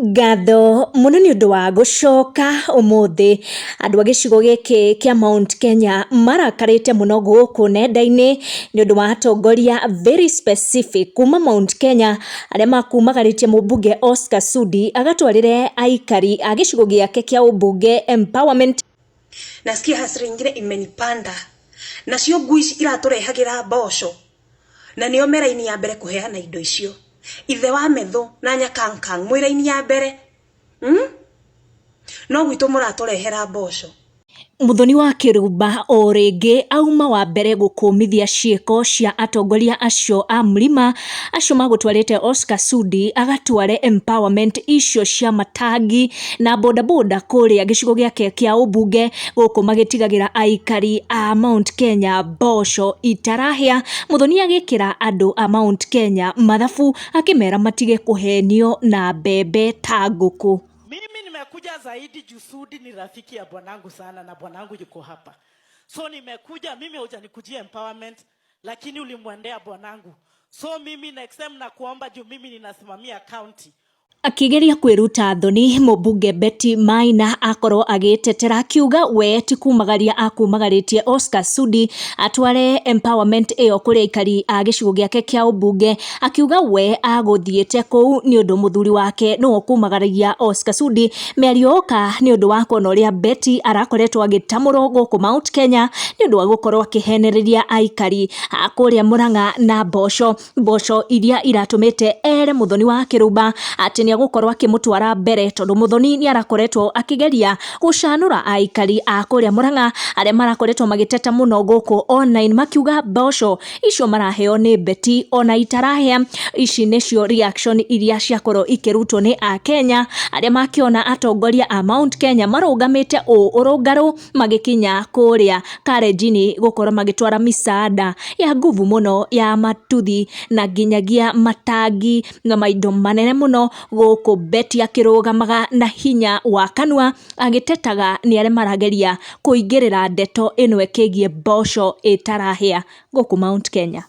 Ngatho mũno nĩ ũndũ wa gũcoka ũmũthĩ. Andũ a gĩcigo gĩkĩ kĩa Mount Kenya marakarĩte mũno gũkũ nenda-inĩ nĩ ũndũ wa atongoria very specific kuma Mount Kenya arĩa makumagarĩtie mũmbunge Oscar Sudi agatwarĩre aikari a gĩcigo gĩake kĩa ũmbunge empowerment. Nasikia hasira ingine imenipanda. Nacio ngui ici iratũrehagĩra mboco na nĩo me raini ya mbere kũheana indo icio. Ithe wa Methu na Nyakankang mwĩ raini ya mbere, No gwitũ mũratũrehera mboco. Muthoni wa Kĩrumba o rĩngĩ auma wa mbere gũkũmithia ciĩko cia atongoria acio a Mlima acio magũtwarĩte Oscar Sudi agatware empowerment icio cia matangi na bodaboda kũrĩa gĩcigo gĩake kĩa ũmbunge gũkũ magĩtigagĩra aikari a Mount Kenya mboco itarahĩa. Muthoni agĩkĩra andũ a Mount Kenya mathabu akĩmera matige kũhenio na mbembe ta ngũkũ. Mimi nimekuja zaidi juu Sudi ni rafiki ya bwanangu sana na bwanangu yuko hapa. So nimekuja mimi hujanikujia empowerment lakini ulimwendea bwanangu. So mimi next time nakuomba juu mimi ninasimamia county. Akĩgeria kwĩruta thoni, mũmbunge Betty Maina akorwo agĩtetera akiuga we ti kumagaria akumagarĩtie Oscar Sudi atware empowerment ĩyo kũrĩ aikari a gĩcigo gĩake kĩa ũmbunge, akiuga we agũthiĩte kũu nĩ ũndũ mũthuri wake nĩwe ũkumagaragia Oscar Sudi. Mĩario yoka nĩ ũndũ wa kuona ũrĩa Betty arakoretwo agĩtamũrwo gũkũ Mount Kenya nĩ ũndũ wa gũkorwo akĩhenereria aikari a kũrĩa Murang'a na mboco, mboco iria iratũmĩte ere Muthoni wa Kĩrumba atĩ nĩ egũkorwo akĩmũtwara mbere tondũ Muthoni nĩ arakoretwo akĩgeria gũcanũra aikari a kũrĩa Murang'a arĩa marakoretwo magĩteta mũno gũkũ online makiuga mboco icio maraheo nĩ Betty ona itarahĩa. Ici nĩcio reaction iria ciakorwo ikĩrutwo nĩ akenya arĩa makĩona atongoria a Mount Kenya marũgamĩte ũũ ũrũngarũ magĩkinya kũrĩa Karenjini gũkorwo magĩtwara misaada ya nguvu mũno ya matuthi na nginyagia matangi na maindo manene mũno gũkũ Betty akĩrũgamaga na hinya wa kanua agĩtetaga nĩ arĩa marageria kũingĩrĩra ndeto ĩno ĩkĩgiĩ mboco ĩtarahĩa gũkũ Mount Kenya.